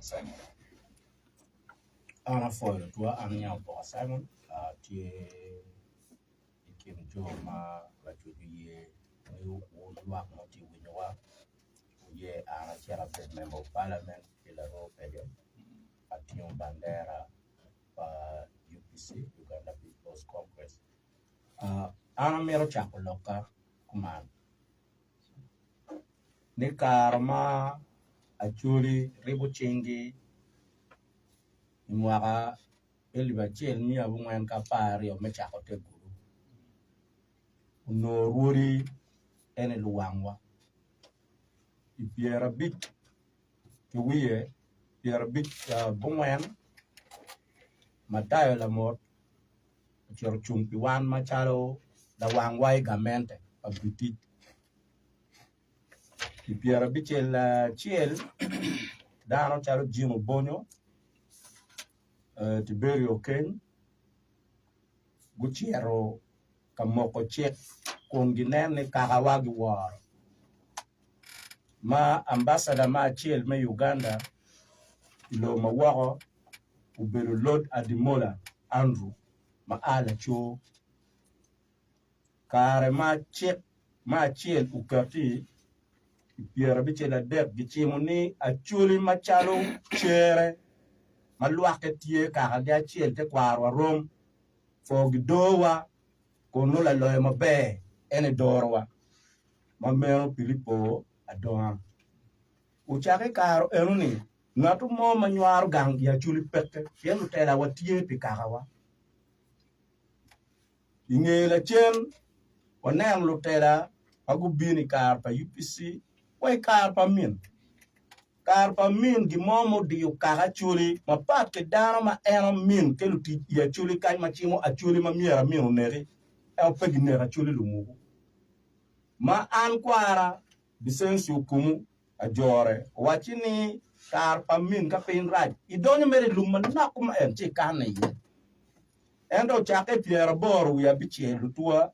Simon. An apwoyo lutwa an nya Opoka Simon atye i kin jo ma lacwec oye ni wun lwak ma tye ka winyowa wuye an acit abed member of parliament ki laroo pege atingo bandera pa UPC Uganda People's Congress. An amito cako lokka kuman ni kare ma Acholi ribo cinggi i mwaka alip acel miya abongwen ki 12 me cako te gudo onongo rwodi eni luwangwa i pyerabic ki wiye pyerabic abongwen Matayo Lamot ocito ocung pi wan macalo lawangwa i gamente pa Britic. I pyerabicel acel dano calo Jim Obonyo, Tiberio Okeny gucito ka moko cik kun gineno ni kakawa giworo ma ambasada me acel me Uganda i lobo ma woko obedo Lord Adimola Andrew ma a laco. Kare ma cik me acel okatti i pyerabicel adek gicimo ni Acholi macalo cere ma lwakke tye kakagi acel tekwarowa rom pwo gidowa kun nongo laloyo maber en edorowa ma meno Pilipo Adonga. Ocakke i kare enoni ngat mo ma nywaro gang i Acholi peke pien lutelawa tye pi kakawa. I nge lacen, waneno lutela ma gubino i kare pa UPC wa i kare pa Amin. Kare pa Amin gin mo ma odiyo kaka Acholi mapat ki dano ma en Amin ki lutic i Acholi kany ma cimo Acholi ma myero Amin oneki ento pe gineko Acholi lumuku. Ma an kwara Vicencio Okumu Ajore owacci ni kare pa Amin ka piny rac idonyo mere i lum manok ma en ci ikane iye. Ento ocakke i pyeraboro wiye abicel lutwa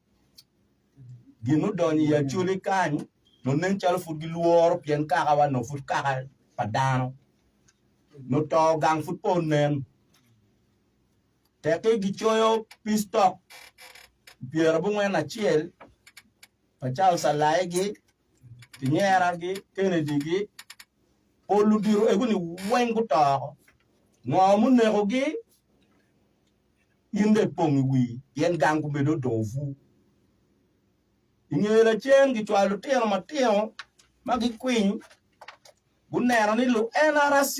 gin odonyo i Acholi kany nongo nen calo pud gilworo pien kakawa nongo pud kaka pa dano nongo to gang pud pe onen tekki gicoyo peace talk pyerabongwen acel pa Charles Alaigi Kinyeragi, Kennedy-gi, pol ludito ego-ni weng guto oko. Ngo munekogi? In dong ipong i wii pien gang komedi odong obur. I nge lacen gicwalo lutino matino ma gikwiny guneno ni lu NRC,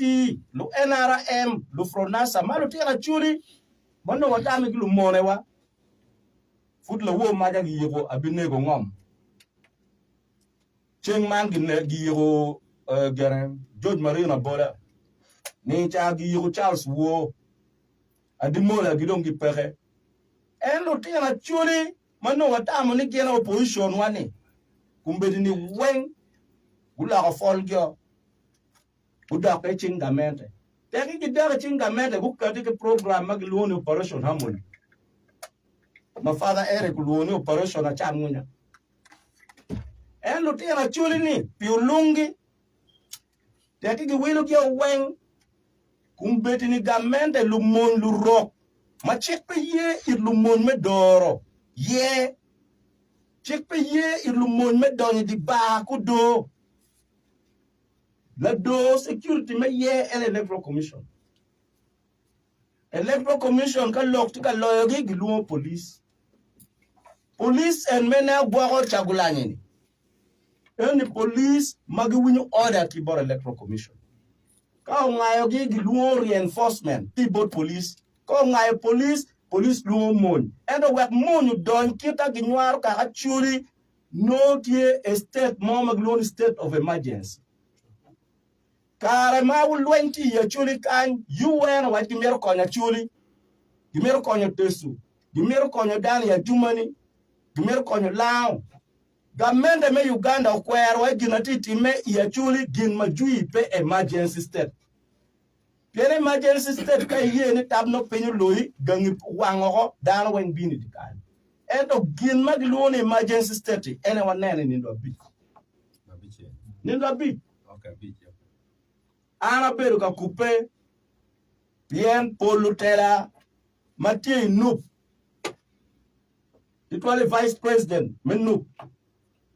lu NRM, lu Fronasa ma lutino Acholi ma onongo watamo ki lumonewa pud lawor maca giyiko abinego ngom. Ceng man giyiko gene George Marino Abola, ni ca giyiko Charles Woo, Adimola gi dong gipeke. En lutino Acholi ma nongo watamo ni gin opposition wa ni kombeddi ni weng guloko folgio gudok i cing gamente. Teki gidok i cing gamente gukati ki program ma gilwongo ni Operation Harmony ma Father Eric olwongo ni Operation Acam Ngunya. En lutino Acholi ni pi olungi teki giwilogi weng kombeddi ni gamente lumony lurok ma cik pe ye it lumony me doro ye cik pe ye it lumony me donyo i di bar ki odoo lador security me ye en electoral commission electoral commission ka lok tye ka loyogi gilwongo police police en mene gwoko Cagulanyi ni Eni police ma giwinyo order ki bot electoral commission. Ka ongayogi gilwongo reinforcement ki bot police. Ka ongayo police, police lwongo mony. Ento wek mony odony kita ginywaro kaka Acholi nongo tye e state mo ma gilwongo ni state of emergency. Kare ma lweny tye i Acholi kany, UN owaco gimito konyo Acholi, gimito konyo Teso, gimito konyo dano i Adjumani, gimito konyo Lango. Gamente me Uganda okwero wa gin atye timme i Acholi gin ma jwi pe emergency state. Pien emergency state ka iye ni tab no piny oloyi gangi wang oko dano weng bino i dikal. Ento gin ma gilwongo ni emergency state ene waneno i nindo abic. Nindo abic. An abedo ka kubbe pien pol lutela ma tye i nup, tutwale Vice President me nup,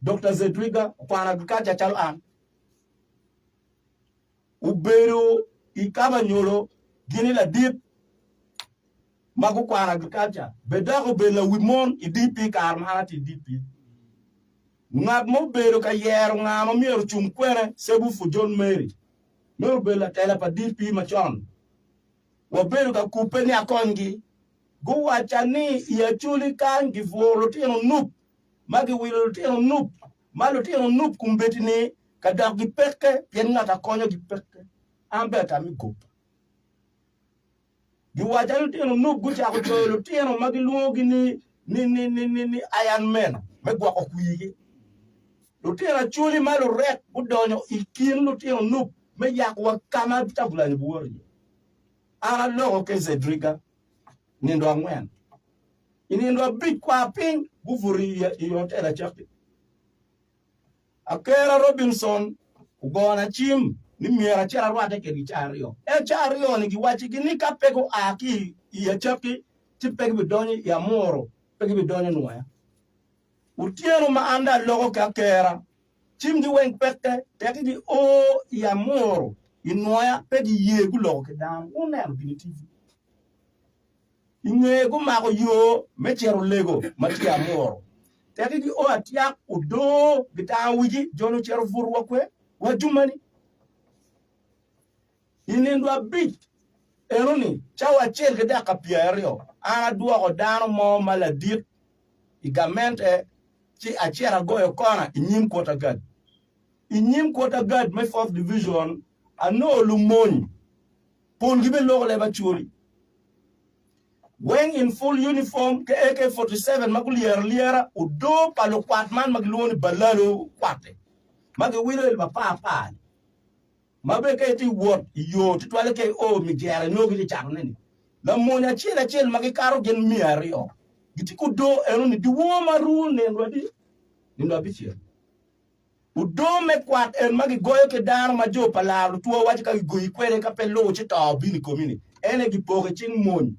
Dokta Zedriga okwano agriculture calo an. Obedo i Kabanyolo gini ladit ma gukwano agriculture be dok obedo lawi mon i DP kare ma an atye i DP. Ngat ma obedo ka yero nga ma myero ocung kwene Sebufu John Mary meno obedo latela pa DP macon. Wabedo ka kubbe ni akonygi. Guwacca ni i Acholi kany gibwuro lutino nup ma giwilo lutino nup ma lutino nup kombeddi-ni ka dok gipeke pien ngat a konyogi peke. An bene atamo i goba. Giwacca ni lutino nup gucako coyo lutino ma gilwongogi ni ni ni ni ni ni Iron Men me gwoko kwirgi. Lutino Acholi ma lurek gudonyo i kin lutino nup me yako wa ka ma Cagulanyi biwoto iye. An aloko ki Zedriga nindo angwen. I nindo abic kwar piny gubuto i otel acakki. Akera Robinson ogona cim ni myero acit arwatte kwedgi ca aryo. Ento ca aryo-ni giwaccigi ni ka pe gua ki i acakki ci pe gibidonyo i amuro, pe gibidonyo nwoya. Otyeno ma an dong aloko ki akera, cimgi weng peke, tekki gio i amuro i nwoya pe giye guloko ki dano. Wuneno gin i TV. I ngeye gumako yo me cito lego ma tye amuro. Tekki gio atyak odoo gitango wigi, jo-ni ocito obuto wa kwe wa jumani. I nindo abic enoni, cawa acel ki dakika pyeraryo, an adwoko dano mo ma ladit i gamente ci acito agoyo kona i nyim quarter guard. I nyim quarter guard me Fourth Division, anongo lumony polgi bene loko leb Acholi weng in full uniform ki AK-47 ma gulyero alyera odoo pa lukwat man ma gilwongo ni balalo kwat-ti ma giwilo i apar apar-ni. Ma bene ka itye wot i yo tutwalle ka io Mijera inongo gitye catone-ni, lamony acel acel ma gikato gin miya aryo gitye ki odoo enoni dyewor ma ru nino adi? Nino abicel. Odoo me kwat en ma gigoyo ki dano ma jo pa laro lutwo waco ka gigoyi kwede ka pe luwo ci to obino i komi-ni, en aye gipoko i cing mony.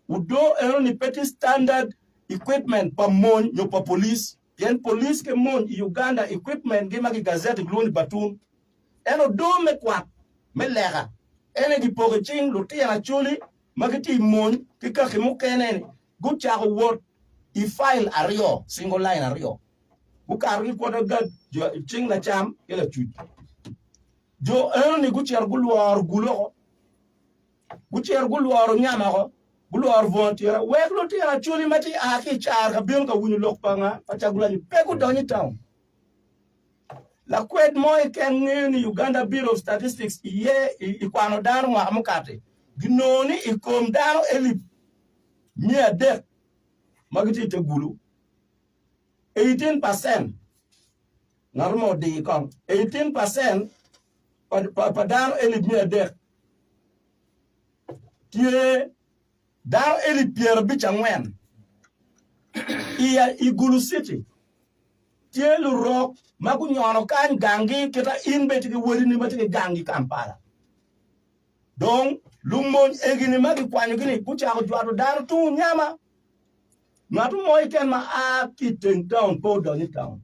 Odoo enoni pe tye standard equipment pa mony nyo pa police. Pien police ki mony i Uganda equipment gi ma ki gazette gilwongo ni batun. En odoo me kwat me leka en aye gipoko i cing lutino Acholi ma gitye i mony ki kaki mukene ni gucako wot i file aryo, single line aryo. Gukato ki kwota gad jo i cing lacam ki lacuc. Jo eno ni gucito gulworo gulu oko. Gucito gulworo nyama oko, gulworo bunga tira, wek lutino Acholi ma tye a ki i caro ka bino ka winyo lok pa nga pa Cagulanyi pe gudony i taun. Lakwed mo keken ngeyo ni Uganda Bureau of Statistics iye i kwano dano mwaka mukati ginongo ni i kom dano elip 300 ma gitye i te gulu, 18 percent ngat mo odiyo kong 18 percent pa dano elip 300 tye dano elip 54 i Gulu City. Tye lurok ma gunyono kany ganggi kita in bene itye ki wadini ma tye ki ganggi Kampala. Dong lumony egini ma gikwanyogi-ni gucako jwato dano tung nyama. Ngat mo keken ma a ki i teng taun pe odonyo i taun.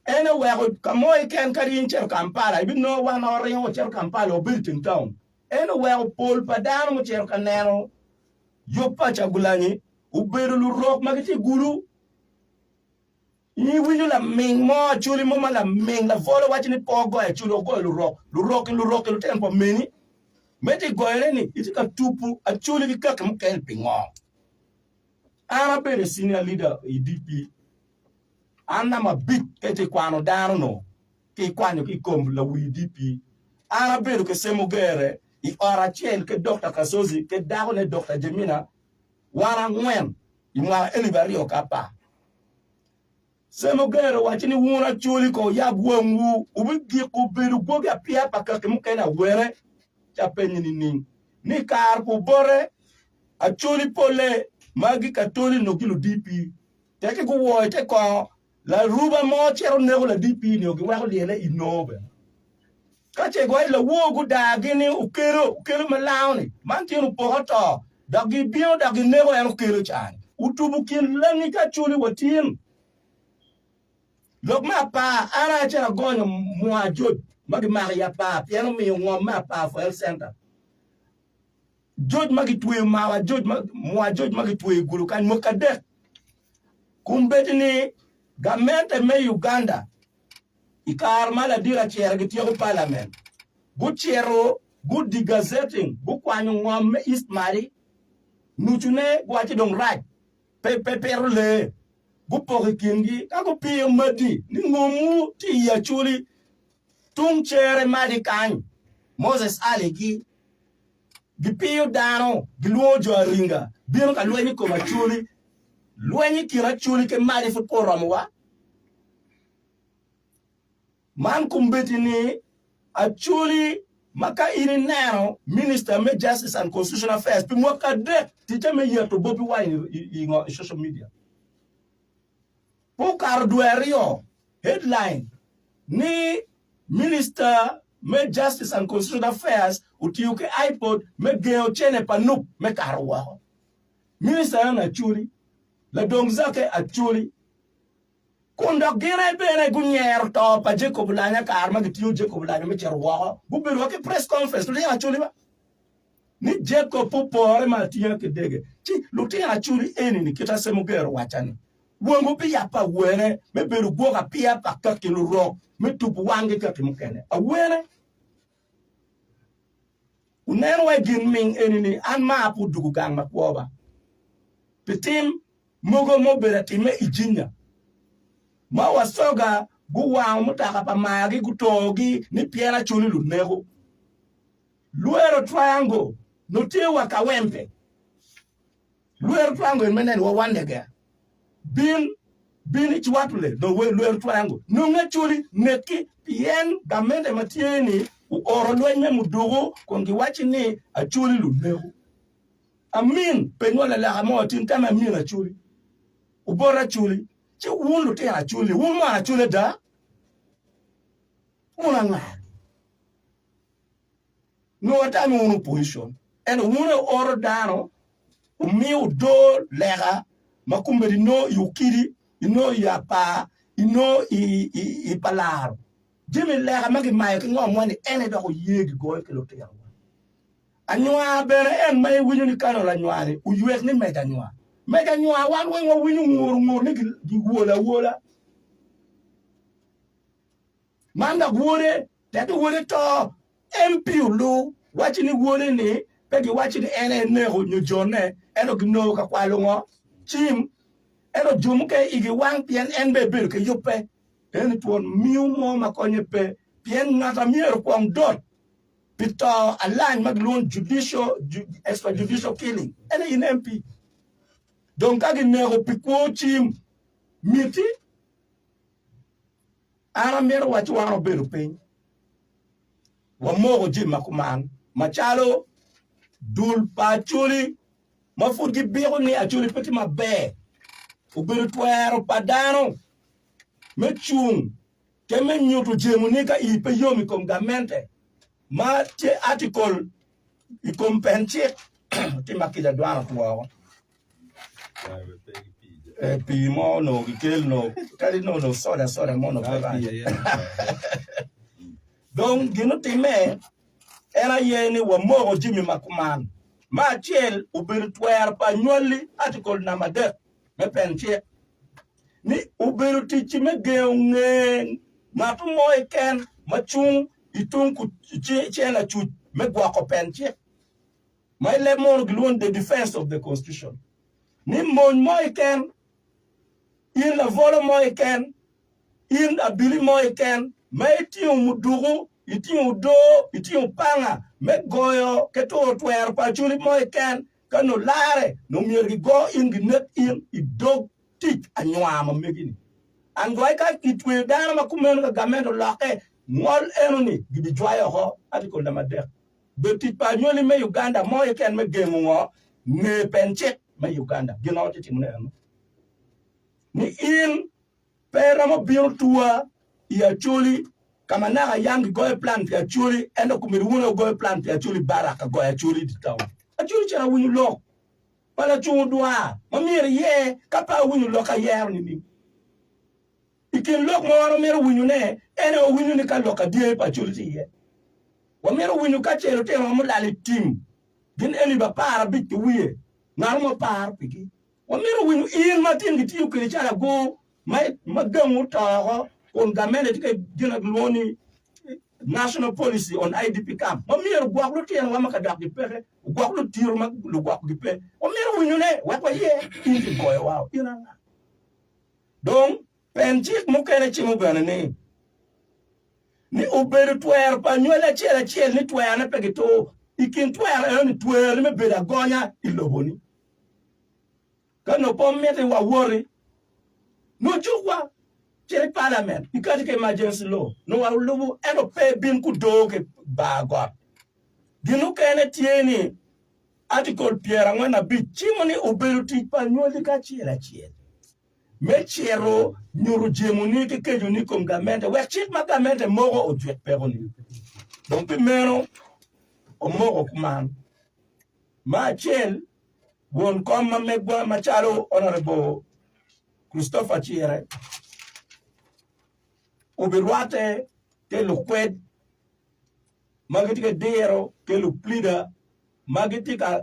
En oweko ka mo keken kadi in icito Kampala ibinongo wan ma waringo wacito Kampala wabedo i teng taun. En oweko pol pa dano mucito ka neno yub pa Cagulanyi obedo lurok ma gitye i gulu. In iwinyo laming mo, acholi mo ma laming labwolo waco ni pe ogoyo acholi, ogoyo lurok. Lurok-ki lurok-ki lutino pa meni. Medde i goyone ni itye ka tubo acholi ki kaki mukene pingo? An abedo i senior leader i DP. An namba abic ka itye kwano dano no ki ikwanyo ki i kom lawi DP. An abedo ki Semogere i ot acel ki Dokta Kasozi ki dakone Dokta Jemina wan angwen i mwaka elip aryo ki apar. Semogere owaco ni wun Acholi ko wuyab wangwu wubigiko bedo gwogi apiya pa kaki mukene awene. Ci apenye nining ni kare pa obote Acholi polle ma gikatoli nyo gi lu DP Teke guwoyo te kongo, laruba mo cito neko la DP nio giweko lyele i noo bene. Ka ce gwa i lawor gudaa-gi ni okelo, okelo ma lango-ni, man tyen opoko to, dok gibino dok gineko en okelo ca-ni. Otubo kin langi ki Acholi wa tin. Lok me apar, an aye acel agonyo mwa Job ma gimako i apar pien omiyo ngom me apar for health center. Job ma gitweyo mawa Job ma mwa Job ma gitweyo i gulu kany mwaka adek. Kombeddi ni gamente me Uganda I kare ma ladit acera gityeko palament, gucito gu degazetting, gukwanyo ngom me East Madi, nucune guwaco dong rac, pe pe pito lee. Gupoko i kingi ka gupiyo Madi ni ngomwu tye i Acholi tung cere Madi kany, Moses Ali gi gipiyo dano gilwongo jo Aringa bino ka lweny i kom Acholi. Lweny i kin Acholi ki Madi pud pe oromowa. Man kombeddi ni Acholi ma ka in ineno Minister me Justice and Constitutional Affairs pi mwaka adek ticce me yeto Bobi Wine i social media. Pe okato dwe aryo, headline ni Minister me Justice and Constitutional Affairs otiyo ki iPod me gengo cene pa nup me kato woko. Minister eno Acholi, ladong Zake Acholi. Kun dok gin aye bene gunyero to pa Jacob Olanya kare ma gitiyo Jacob Olanya me cito woko. Gubedo wa ki press conference lutino Acholi ba ni Jacob pe opore me atinga ki dege. Ci lutino Acholi eni ni kit Asem Oger owacca ni wangu biyabbe awene me bedo gwok apiya pa kaki lurok me tubo wangi kaki mukene awene. Wuneno wa i gin ming eni ni an maa pe odugo gang makwo ba pi tim mogo ma obedo atimme i Jinya ma wacoga guwango mutoka pa margi gutogi ni pien Acholi luneko. Lwero Triangle nongo tye wa Kawempe. Lwero Triangle en me neno wa Wandegea. Bin, bin i Cwatule nongo we Lwero Triangle. Nongo Acholi nekki pien gamente ma tye ni ooro lweny me muduku kun giwacci ni Acholi luneko. Amin, penywa lalaka mo atin tame amin Acholi. Obot Acholi. Ci wun lutino Acholi, wun mon Acholi ada? Wun anga? Nongo atamo wun opposition, ento wun aye wuoro dano wumiyo wudor leka ma kombeddi inongo i Okidi, inongo i Apar, inongo i Palaro. Jami leka ma gimayo ki ngom wa-ni en aye dok oye gigoyo ki lutinowa. Anywar bene en ma iwinyo ni kano lanywar-ni oywek ni medo anywar. Medo anywar wan weng wawinyo ngur ngur ni giwolo awola. Man dok wode, teki wode to, MP olu waco ni wode ni pe giwaco ni en aye neko nyo jone ento ginongo ka kwalo ngo? Cim. Ento jo mukene igi wang pien en bene ebedo ki yubbe. Eni twon miyo mo ma konye pe pien ngat a myero kwong dot pi to alany ma gilwongo ni judicial, extrajudicial killing en aye in MP. Dong ka gineko pi kwo cim, miti an amito waci wan wabedo piny wamoko jami ma kuman macalo dul pa Acholi ma pud gibiko ni Acholi pe tye maber obedo twero pa dano me cung Ke me nyuto jemo ni ka ii pe yom i kom gamente ma tye article i kom pen cik otima kica dwan otwo woko. Eh, pii mo onongo gikel no kadi no no soda soda mo no pe rac. Dong gin otimme en aye ni wamoko jami ma kuman. Me acel obedo twero pa anywalli article namba adek me pen cik. ni obedo ticci me gengo nge ngat mo keken ma cung i tung cen acuc me gwoko pen cik, ma i leb munu gilwongo ni the defense of the constitution, ni mony mo keken, in labolo mo keken, in abili mo keken ma itingo muduku, itingo odoo, itingo panga me goyo ki turo twero pa acholi mo keken ka nongo larre nongo myero gigo in ginek in i dog tic anywar ma megi-ni. Angoye ka kitweyo dano ma kumeno ka gamente olokke, ngol eno-ni gibijwayo oko. Article namba adek. Bed tic pa anywali me Uganda mo keken me gengo ngo? Nge pen cik me Uganda. Gin ma watye timone eno. Ni in pe iromo bino tuwa i Acholi. Ka ma naka yam gigoyo plan pi Acholi, ento komiti wun aye wugoyo plan pi Acholi i barak ka goyo Acholi i dye taun. Acholi cito awinyo lok pa lacung odwar ma myero iyer, ka pe awinyo lok ayero nining? I kin lok ma wan wamito winyone, en aye wawinyo ni ka lok adyer pa Acholi tye iye. Wamito winyo ka ce lutinowa mulal i tim gin elip 15 ki wiye, ngat mo paro pigi. Wamito winyo in ma tin gitiyo kwedi calo agur ma gang oto oko kun gamente tye ka gin ma kilwongo ni National Policy on IDP Camp ma myero ogwok lutinowa ma ka dok gipeke, ogwok ludito ma lugwokgi pe. Wamito winyone wek waye in kigoyowa in anga? Dong pen cik mukene cimo bene ni ni obedo twero pa anywali acel acel ni twerone pe gitur. I kin twero enoni tweroni me bedo agonya i loboni. Ka nongo pe wamiti wawoti, nongo cukwa cit i palament ikati ki emergency law nongo walubo ento pe bin kudoo ki bar got. Gin mukene tye ni Article 45 cimo ni obedo tic pa anywali ki acel acel me cito nyuto jemoni ki keconi i kom gamente wek cik ma gamente moko ojwik pekoni. Dong pi meno omoko kuman. Me acel, won kom ma megwa macalo Honourable Christopher Cire obirwatte ki lukwed ma gitye ki diro ki luplida ma gitye ka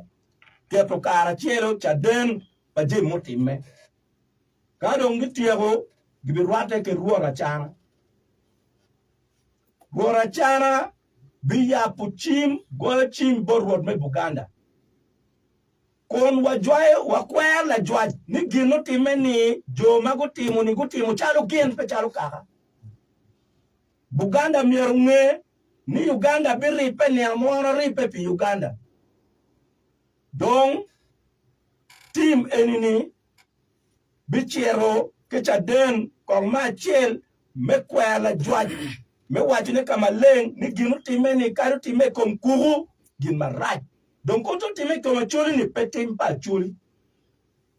keto karacelo caden pa jami mutimme. Ka dong gityeko, gibirwatte ki Rwot Acana. Rwot Acana biyabo cim, goyo cim bot Rwot me Buganda kun wajwayo, wakwero lajwac ni gin otimme ni jo ma gutimo-ni gutimo calo gin pe calo kaka. Buganda myero onge ni Uganda biribbe nino mo wan waribbe pi Uganda. Dong tim eni-ni bicito ki caden kong me acel me kwero lajwac me wacone ka maleng ni gin otimme-ni kadi otimme i kom kuku gin marac. Dong kong otimme i kom Acholi-ni pe tim pa Acholi.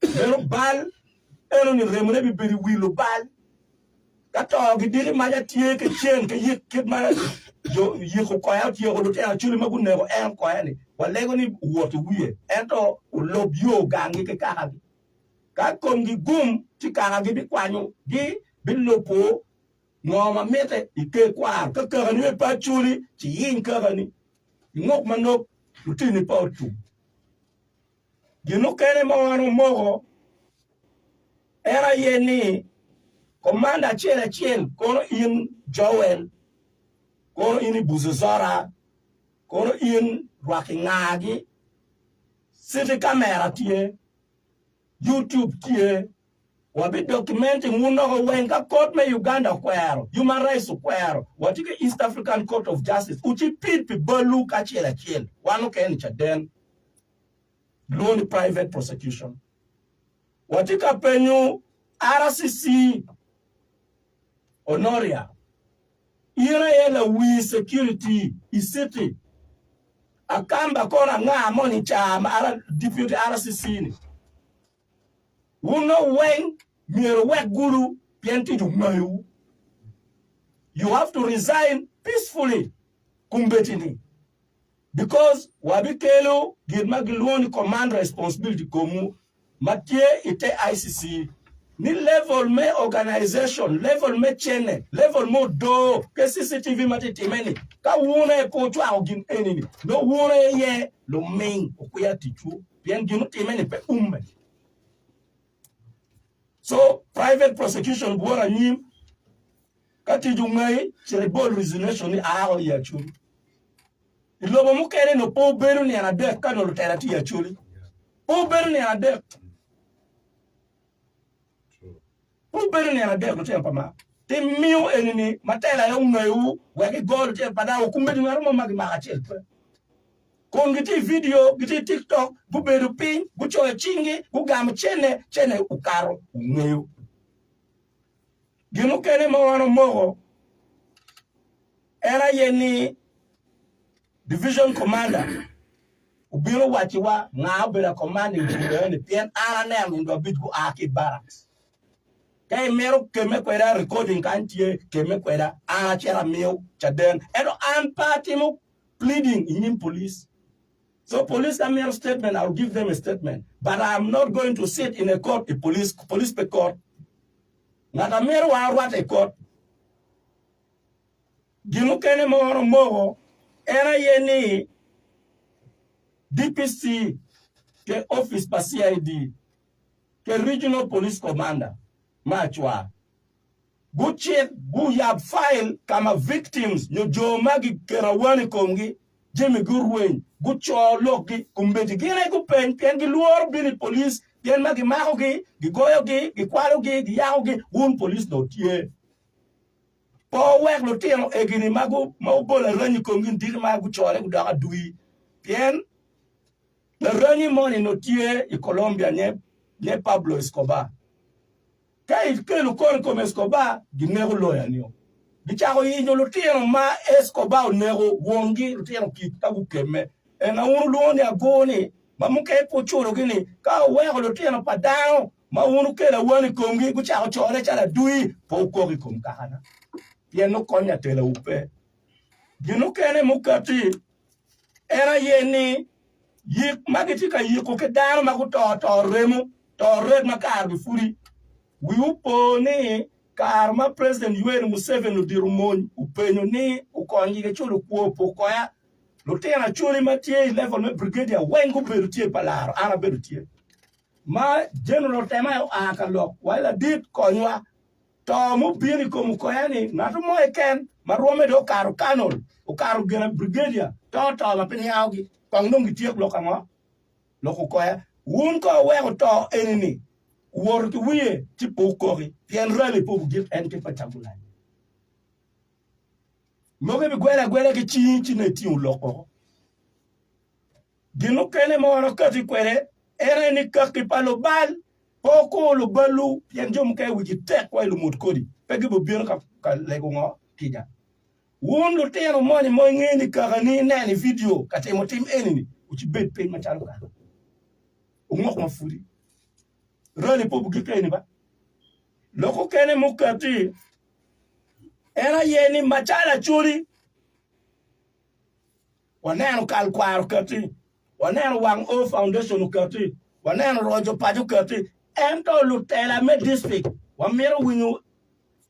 Meno bal enoni remone bibedo i wi lubal. Ka to gidiki maca tye ki cen ki yik kit ma jo yiko koya otyeko lutino Acholi ma guneko en koya-ni, walego ni owot i wiye ento olub yo ganggi ki kakagi. Ka komgi gum, ci kakagi bikwanyogi, bilubo ngo ma mitte i ker kwaro. Ka kakani bene pe acoli, ci iyiny kakani, inguk manok lutini pe otum. Gin mukene ma wan omoko en aye ni komanda acel acel kono in Joel, kono in i Buzuzora, kono in rwak ingagi, city camera tye. YouTube tye, wabi documenting wun loko weng ka court me Uganda okwero, Human Rights okwero, watye ki East African Court of Justice, wucipid pi balwu kacel acel, wan okene caden, gilwongo ni private prosecution. Watye ka penyo RCC Honoria, in aye lawi security i city, Akamba kono anga moni ca ma deputy RCC ni? Wun nongo weng myero wuwek gulu pien tic ongayowu. You have to resign peacefully kombeddi ni because wabikelo gin ma gilwongo ni command responsibility i komwu ma tye i te ICC ni level me organization, level me cene, level me odoo ki CCTV ma tye time ni ka wun aye pe wucwako gin eni ni nongo wun aye iye luming okwiya ticwu pien gin mutime ni pe umme. So private prosecution bworo anyim ka tic ongayi cit ibol resignation ni aako i Acholi. I lobo mukene nongo pe obedo nino adek ka nongo lutela tye i Acholi. Pe obedo nino adek. Pe obedo nino adek lutino pa mar. Tim miyo eni-ni ma tela aye ongeyowu wek igo lutino pa dano okumedi ngat mo ma gimako acel pe. Kun gitye i vidio, gitye i TikTok, gubedo piny, gucoyo cinggi, gugamo cene, cene okato ongeyo. Gin mukene ma wan omoko en aye ni Division Commander obino owacciwa nga obedo a commanding bur eno-ni pien an aneno nino abic gua ki i barracks. Ka imito kemme kweda, recording kany tye, kemme kweda, an acito amiyo caden. Ento an pe atimo pleading i nyim police. So police ka mito statement, I will give them a statement. But I am not going to sit in a court i police, police pe court. Ngat a mito wa arwatte i court. Gin mukene ma wan omoko en aye ni DPC ke office pa CID ke Regional Police Commander me Acwar gucit guyab file ka ma victims nyo jo ma giketo awan i komgi jamigi orweny guco lokgi kombeddi gin aye gupeny pien gilworo bino i police pien ma gimakogi, gigoyogi, gikwalogi, giyakogi wun police dong tye. Pe wuwek lutino egini ma wubolo aranyi i komgi diki ma gucole gudoko adwi, pien laranyi moni onongo tye i Colombia nye Pablo Escobar. Ka ikelo kor i kom Escobar, gineko loya-nio. Gicako yenyo lutino ma Escobar oneko wongi, lutino kic ka gukemme. Enga wun wulwongo ni agur-ni, ma mukene pe wuculogi-ni, ka wuweko lutino pa dano ma wun wukelo awano i komgi gucako cone calo adui, pe wukok i kom kakana, pien nongo kony atelawu pe. Gin mukene mukatti en aye ni, yik ma gitye ka yiko ki dano ma guto to remo, to ret ma karegi pudi. Wiwu opo ni kare ma President Yoweri Museveni odito mony openyo ni okonygi ki culo kwo pi okoya, lutino Acholi ma tye i level me brigadier weng gubedo tye pa laro, an abedo tye. Ma General Otema oa ka lok wa ladit konywa to mubino i kom okoya ni ngat mo keken ma rwomme dong okato Colonel okato gina Brigadier to to ma pe niangogi kong dong gityek lok ango lok okoya wun ka wuweko to eni ni owoto ki wiye ci pe wukoki pien rally pe wugik en ki pa Cagulanyi mogo ibigwelo agwela ki cingi ci nongo itingo lok woko. Gin mukene ma wan wakati kwede en aye ni kaki pa lubal pe okur lubalwu pien jo mukene wigi tek wa i lumut kodi pe gibibino ka lego ngo kica. Wun lutino moni ma ingeyo ni kakani ineno i vidio ka timo tim eni-ni wucibed piny macalo kaka wungok ma pudi. Rally pe obugik eni ba. Lok mukene mukati en aye ni macalo Acholi Waneno kal kwar okatti, waneno wang o foundation okatti, waneno roco paco okatti, ento lutela me district wamito winyo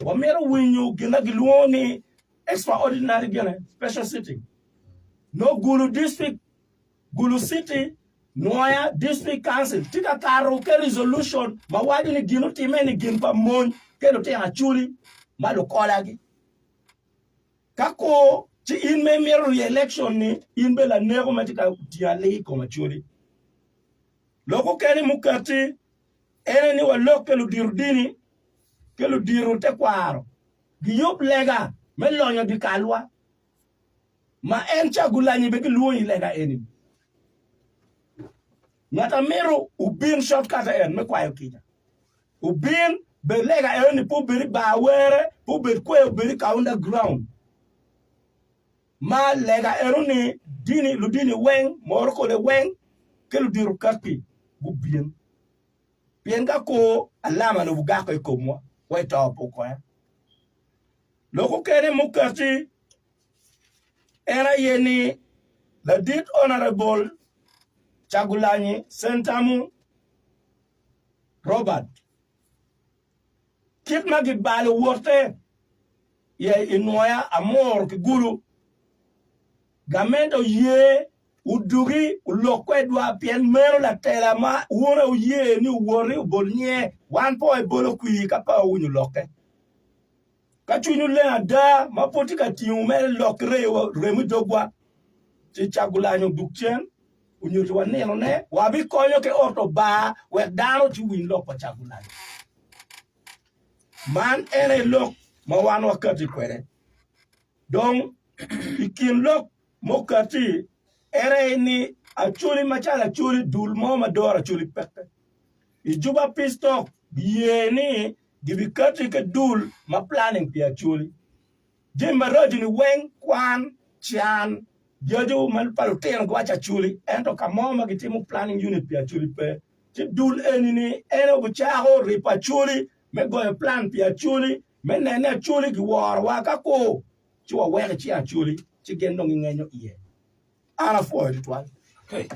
wamito winyo gin ma gilwongo ni extraordinary gine special sitting. No Gulu district, Gulu city, Nwoya district council tye ka kato ki resolution ma waco ni gin otimme ni gin pa mony ki lutino Acholi ma lukolagi. Ka kor, ci in ma imito re-election ni in bene laneko ma tye ka tingo alii i kom Acholi. Lok okene mukati en aye ni walok ki ludito dini ki ludito tekwaro giyub lega me lonyo dye kalwa ma en Cagulanyi bene gilwongo i lega eni. Ngat amito obin shortcut en me kwayo kica. Obin bed lega eno ni pe obed i bar were, pe obed kwer obed i ka underground. Ma lega eno ni dini ludini weng moro kode weng ki ludito kaki gubin. Pien ka kor alama ni obugako i komwa wa i to pe okoya. Lok okene mukati en aye ni ladit Honorable Cagulanyi Sentamu Robert, kit ma gibalo wotte i nwoya amuru ki gulu, gamente oye odugi olok kwedwa pien meno latela ma wun aye wuye ni owoti obol nyinge, wan pe wabibolo kwir ka pe wawinyo lokke. Ka cwinywu leng ada ma pud tye ka tingo mere lok ki remo i dogwa, ci Cagulanyi odug cen onyutiwa ninone, wabikonyo ki oto bar wek dano ci winy lok pa Cagulanyi. Man en aye lok ma wan wakati kwede. Dong i kin lok mukati en aye ni Acholi macalo Acholi dul mo ma doro Acholi peke. I Juba Peace Talk giye ni gibikati ki dul ma planning pi Acholi. Jami maraco ni weng kwan, can, yaco ma pa lutino giwaco Acholi ento ka mo ma gitimo planning unit pi Acholi pe. Ci dul eni ni en aye obicako ripo Acholi. me goyo plan pi Acholi me neno ni Acholi giworowa ka kur ci waweko i cing Acholi ci gin dong gingenyo iye. An apwoyo tutwal. Okay.